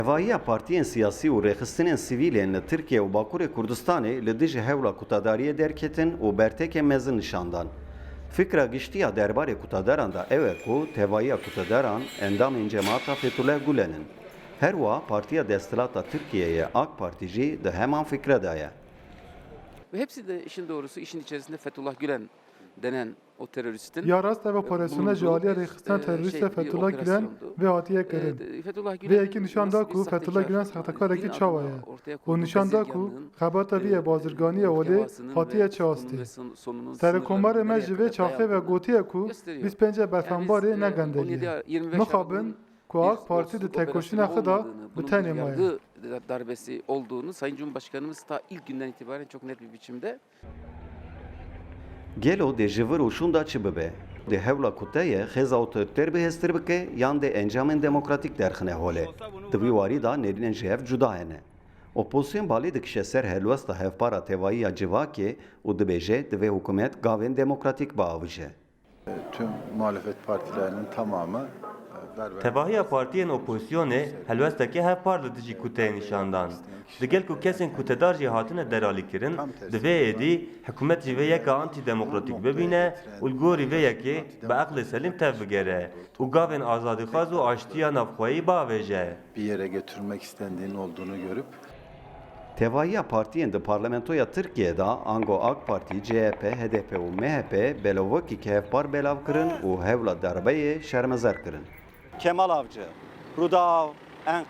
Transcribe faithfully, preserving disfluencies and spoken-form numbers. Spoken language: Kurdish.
Tevahiya partiyên siyasî û rêxistinên sivîl ên li Tirkiye û Bakurê Kurdistanê li dijî hewla kutedariyê derketin û bertekên mezin nîşan dan. Fikra giştî ya derbarê kutedaran de ew e ku tevahiya kutedaran endamên cemaeta Fethullah Gulen in. Her wiha Partiya Desthilata Tirkiyeyê, AK Partî jî di heman fikre de ye. Ve hepsi de işin doğrusu işin içerisinde Fethullah Gülen denen o teröristin Ya rast ev operasyona ji aliyê rêxistina terorîst e Fethullah Gülen vê hatiye kirin. Vê yekê nîşan da ku Fethullah Gülen saxtekarekî çawa ye û nîşan da ku xebata vî ye bazirganî ye welê hatiye çi astê. Serekomarê me ji vê çaxê ve gotiye ku bîst pênc berfembarê ne gendelî ye. Mixabin ku AK Partî di tekoşîna xwe de bi tenê maye. Darbesi olduğunu Sayın Cumhurbaşkanımız ta ilk günden itibaren çok net bir biçimde Gelo dê ji vir û şûnda çi bibe? Dê hewla ku te ye xêza otorîter bihêztir bike yan dê encamên demokratîk derxine holê? Di vî warî de nêrînên ji hev cuda hene. Opozîsyon balê dikişe ser helwesta hevpar a tevahiya civakê û dibêje divê hikûmet gavên demokratîk biavije. Tüm muhalefet partilerinin tamamı e, darbe Tevahiya partiyên opozisyonê helwesteke hevpar li dijî kuteyê nîşan dan. Digel ku kesên kutedar jî hatine deralîkirin, divê êdî hikûmet jî vê yeka antîdemokratîk bibîne û li gorî vê yekê bi eqlê selîm tevbigere û gavên azadîxwaz û aştiya navxweyî biavêje. Bir yere götürmek istendiğinin olduğunu görüp Tevahiya partiyên di parlamentoya Tirkiyê de ango AK Partî, CHP, HDP û MHP belavokî hevpar belav kirin û hewla darbeyê şermezar kirin. Kemal Avcı, Rûdaw, Enqer.